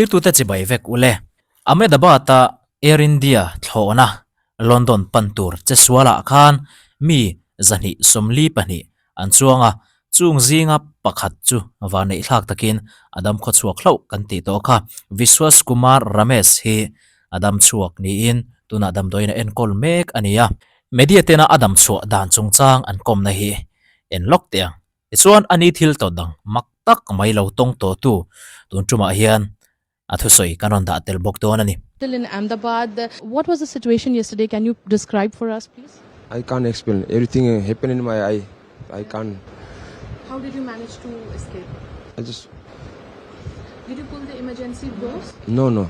Thirtute chibai vek ule. Ahmedabad-a Air India thlawhna London pan tur che sualah khan mi 242 an chuang a, chung zinga pakhat chu vanneih thlak takin a dam khawchhuak hlauh kan tih tawh kha. Vishwas Kumar Ramesh hi a dam chhuak niin tunah damdawiin a enkawl mek a ni a. Media tena a dam chhuah dan chungchang an kawmna hi en lawk teh ang. Tichuan a ni thil tawt dang mak tak mai lo tawng tawhtu tun tumah hian a thusawi kan rawn dah tel bawk dawn a ni. Still in Ahmedabad, what was the situation yesterday? Can you describe for us please? I can't explain. Everything happened in my eye. I can't. How did you manage to escape? I just. Did you pull the emergency doors? No, no.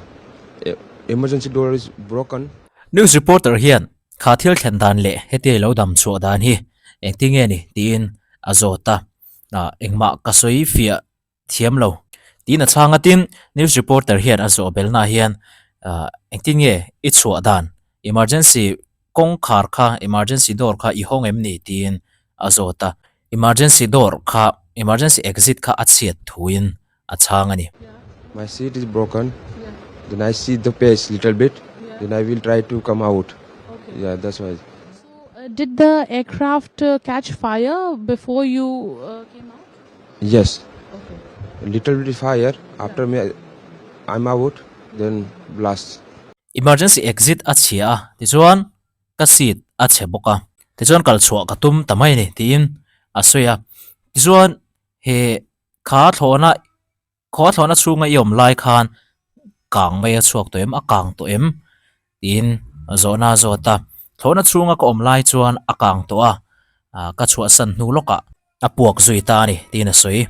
Emergency door is broken. News reporter hian kha thil thlen dan leh hetia i lo dam chhuah dan hi engtin nge ni tiin a zawt a, engmah ka sawi fiah thiam lo tiin a chhang a tin news reporter hian a zawh belna hian engtin nge i chhuah dan emergency kawngkhar kha emergency door kha i hawng em ni tiin a zawt a emergency door kha emergency exit kha a chhiat thuin a chhang a ni. My seat is broken then I see the page little bit then I will try to come out yeah that's why. So did the aircraft catch fire before you came out? Yes. Okay. Little bit fire after me I'm out then blast. Emergency exit a chhia a tichuan ka seat a chhe bawk a tichuan kal chhuah ka tum ta mai a ni tiin a sawi a tichuan he kha thlawhna khaw thlawhna chhunga i awm lai khan kang mai a chhuak tawh em a kang tawh em tiin zawhna a zawt a thlawhna chhunga ka awm lai chuan a kang tawh a ah ka chhuahsan hnu lawkah a puak zui ta a ni tiin a sawi.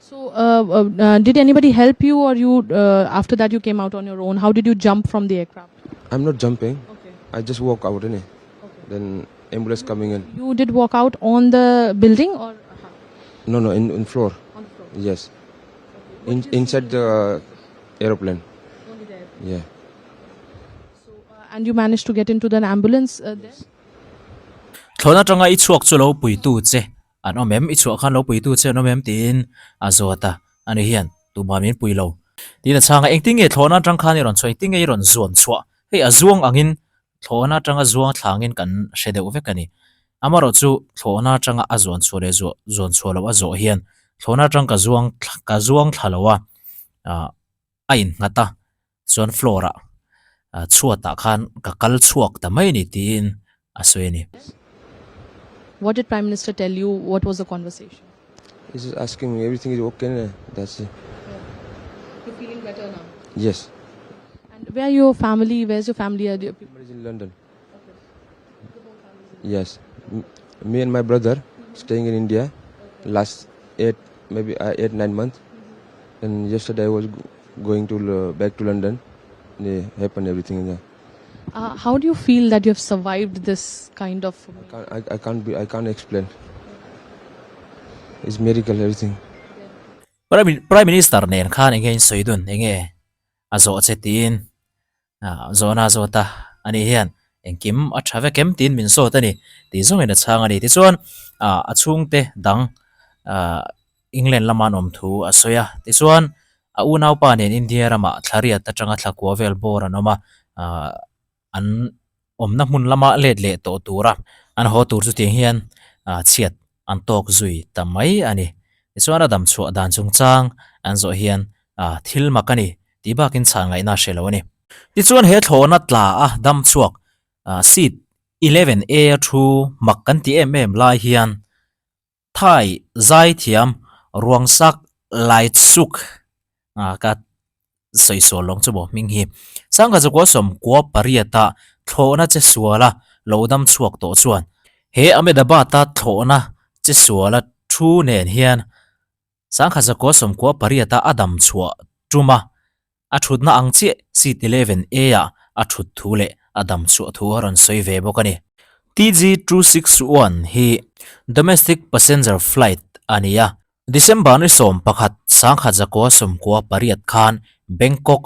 So uh uh did anybody help you or you uh after that you came out on your own how did you jump from the aircraft? I'm not jumping I just walk out a ni then ambulance coming in. You did walk out on the building or how? No, no, in, in floor. On the floor. Yes. In, inside the aeroplane. Only the airplane. Yeah. So, uh, and you managed to get into the ambulance uh, there? Thlawhna atanga i chhuak chu lo puitu che an awm em? I chhuah khan lo puitu che an awm em? tiin a zawt a, ani hian tumah min pui lo. Tiin a chhang a, engtin nge thlawhna atang khan i rawn chhuah, engtin nge i rawn zuan chhuah? Hei a zuang angin Thlawhna atanga zuang thlangin kan hre deuh vek a ni. Amaherawh chu thlawhna atanga a zuan chhuah leh zuah zuan chhuah loh a zawh hian thlawhna atang ka zuang ka zuang thla lo a, ah a innghat a, chuan floor ah ah chhuatah khan ka kal chhuak ta mai a ni tiin a sawi a ni. What did Prime Minister tell you? What was the conversation? He's just asking me everything is okay, that's it. You're feeling better now? Yes. And where your family, where's your family? Are you people is in London. Okay. Yes. Me and my brother mm -hmm. staying in India okay. last eight, maybe uh, eight, nine months. Mm -hmm. And yesterday I was going to uh, back to London. It happened everything there. Uh, how do you feel that you have survived this kind of? I can't, I, I can't be, I can't explain. It's miracle everything. Prime, Prime Minister nen khan enge in sawi dun enge a zawh che tiin ah zawhna a zawt a ani hian engkim a tha vek em tiin min zawt a ni tih zawngin a chhang a ni tichuan ah a chhungte dang ah England lama an awm thu a sawi a tichuan a unaupa nen India ramah thlariat atanga thlakua vel bawr an awm a ah an awmna hmun lama let leh tawh tura an haw tur chu tiang hian ah chhiat an tawk zui ta mai a ni tichuan a dam chhuah dan chungchang an zawh hian ah thil mak a ni tih bakin chhan ngaihna a hre lo a ni. Tichuan he thlawhna tla a dam chhuak ah seat 11 A a thu mak kan ti em em lai hian Thai zaithiam Ruangsak Laitsuk ka sawi sual lawng chu maw hming hi. Sangha Zakua Sawmkua pariata thlawhna che suala lo dam chhuak tawh chuan he Ahmedabad-a thlawhna che suala thu nen hian Sangha Zakua Sawmkua pariata a dam chhuah tum a, a thutna ang chiah seat 11 A ah a thut thu leh a dam chhuah thu a rawn sawi ve bawk a ni. TG 261 hi domestic passenger flight a ni a, December ni 11 sangkhat 98 khan Bangkok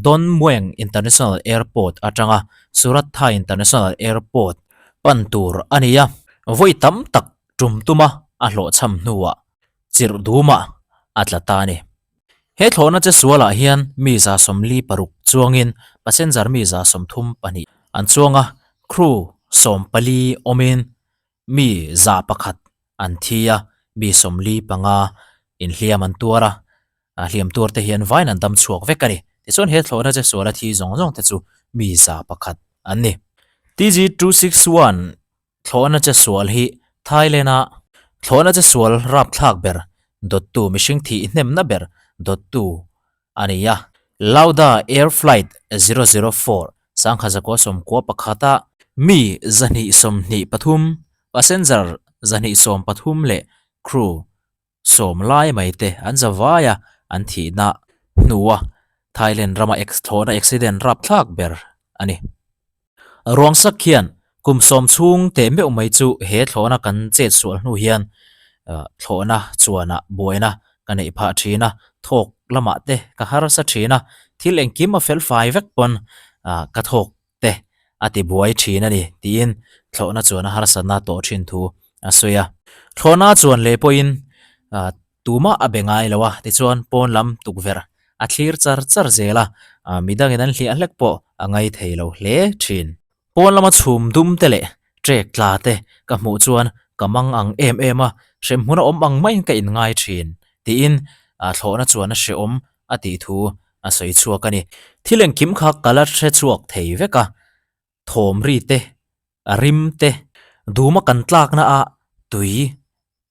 Don Mueang International Airport atanga Surat Thai International Airport pan tur a ni a, vawi tam tak tum tuma a hlawhchham hnuah chirh duma a tla ta a ni. He thlawhna che sualah hian mi 46 chuangin passenger mi 32 an chuang a, crew 14 awmin mi 100 an thi a, mi 45 inhliam an tuar a, hliam tuar te hi an vain an dam chhuak vek a ni. Tichuan he thlawhna che suala thi zawng zawng te chu mi 101 an ni. TG 261 Thlawhna che sual hi Thailand-a thlawhna che sual rapthlak ber dawttu mihring thih hnemna ber dawttu a ni a. Lauda Air Flight 004 sangkha 991-a mi 223, passenger 213 leh crew sawm lai mai te an za vai a, an thihna hnua Thailand rama thlawhna accident rapthlak ber a ni. Ruangsak hian kum sawm chhung teh meuh mai chu he thlawhna kan chet sual hnu hian thlawhna chuanah buaina ka neih phah thin a, thawk lamah te ka harsa thin a, thil engkim a fel fai vek pawn ka thawk te a ti buai thin a ni tiin thlawhna chuan a harsatna tawh thin thu a sawi a. Thlawhna chuan leh pawhin tumah a be ngai lo a, tichuan pawn lam tukverh a thlir char char zel a, midangin an hliah hlek pawh a ngai thei lo hle thin. Pawn lama chhum dum te leh trek tla te ka hmuh chuan ka mang ang em em a, hremhmun a awm ang maiin ka inngai thin tiin thlawhna chuan a hrehawm a tih thu a sawi chhuak a ni. Thil engkim kha ka la hre chhuak thei vek a, thawm ri te, rim te, duma kan tlakna a tui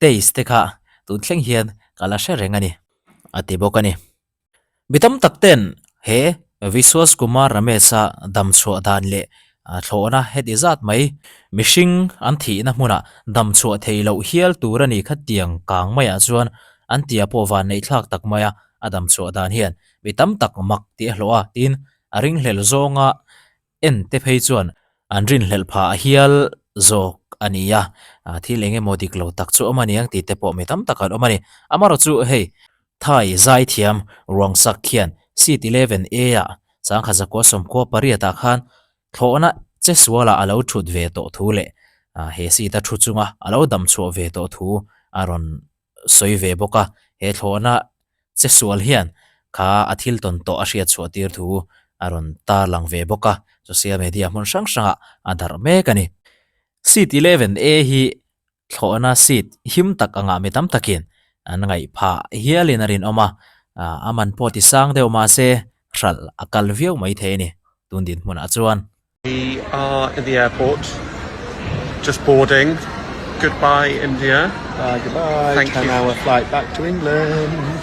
taste te kha tun thleng hian ka la hre reng a ni, a ti bawk a ni. Mi tam tak ten he Vishwas Kumar Ramesh-a dam chhuah dan leh thlawhna heti zat mai mihring an thihna hmunah dam chhuah thei loh hial tur a ni kha tiang kang maiah chuan an tia pawh van neih thlak tak maia a dam chhuah dan hian mi tam tak mak tih a hlawh a tin a ringhlel zawnga en te phei chuan an rinhlelh phah hial zawk a ni a, thil eng emaw dik lo tak chu awm a ni ang tih te pawh mi tam tak an awm a ni. Amaherawhchu chu hei Thai zaithiam ruangsak khian seat 11 A ah sangkhat zakua sawmkua pariat ah khan thlawhna che sualah a lo thut ve tawh thu leh he seat a thu chunga a lo dam chhuah ve tawh thu a rawn sawi ve bawk a, he thlawhna che sual hian kha a thil tawn tawh a hriat chhuah tir thu a rawn tarlang ve bawk a, social media hmun hrang hrangah a darh mek a ni. Seat 11 A hi thlawhna seat him tak angah mi tam takin an ngaih phah hialin a rinawm a, a man pawh ti sang deuh mahse hralh a kal viau mai thei a ni tun dinhmunah chuan. We are in the airport, just boarding. Goodbye, India. Bye, goodbye. Thank 10 you. hour flight back to England.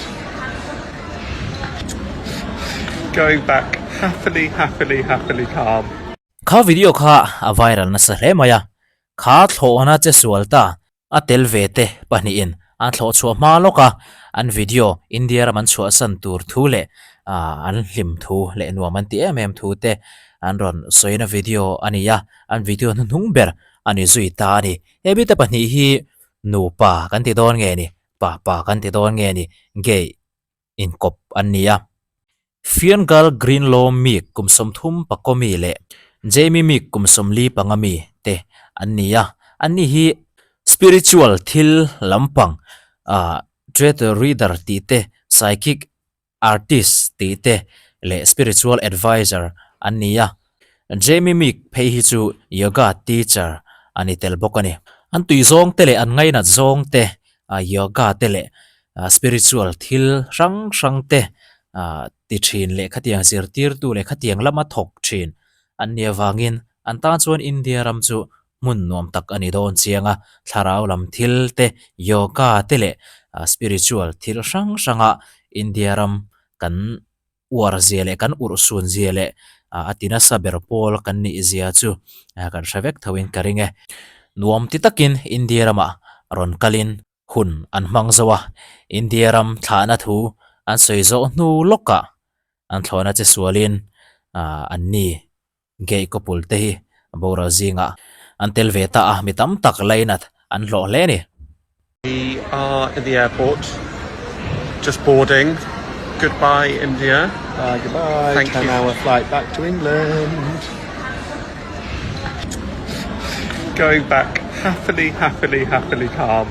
Going back happily, happily, happily calm. Kha video kha a viral nasa hle mai a, kha thlawhna che sual ta A tel ve te pahnihin an thlawh chhuah hma lawk a, an video India ram an chhuahsan tur thu leh an hlim thu leh nuam an ti em em thu te an rawn sawina video a ni a, an video hnuhnung ber a ni zui ta a ni. He mite pahnih hi nupa kan ti dawn nge ni, pa pa kan ti dawn nge ni, gay inkawp an ni a. Fiongal Greenlaw Meek kum 30 pakaw mi leh Jamie Meek kum 45 mi te an ni a. Anni hi spiritual thil lampang ah Tarot reader tih te, psychic artist tih te leh spiritual advisor an ni a. Jamie Meek phei hi chu yoga teacher a ni tel bawk a ni. An tui zawng te leh an ngainat zawng te yoga te leh spiritual thil hrang hrang te ti thin leh khatiang zirtirtu leh khatiang lama thawk thin an nih avangin an tan chuan India ram chu hmun nuam tak a ni dawn chiang a, thlarau lam thil te, yoga te leh spiritual thil hrang hranga India ram kan uar zia leh kan urh sun zia leh a ti nasa ber pawl kan nih zia chu kan hre vek tho in ka ring e. Nuam ti takin India ramah rawn kalin hun an hmang zo a, India ram thlahna thu an sawi zawh hnu lawkah an thlawhna che sualin an ni gay couple te hi boral zingah an tel ve ta a, mi tam tak lainat an hlawh hle a ni. We are in the airport, just boarding. Goodbye, India. Bye, goodbye. Thank 10 you. hour flight back to England. Going back happily, happily, happily calm.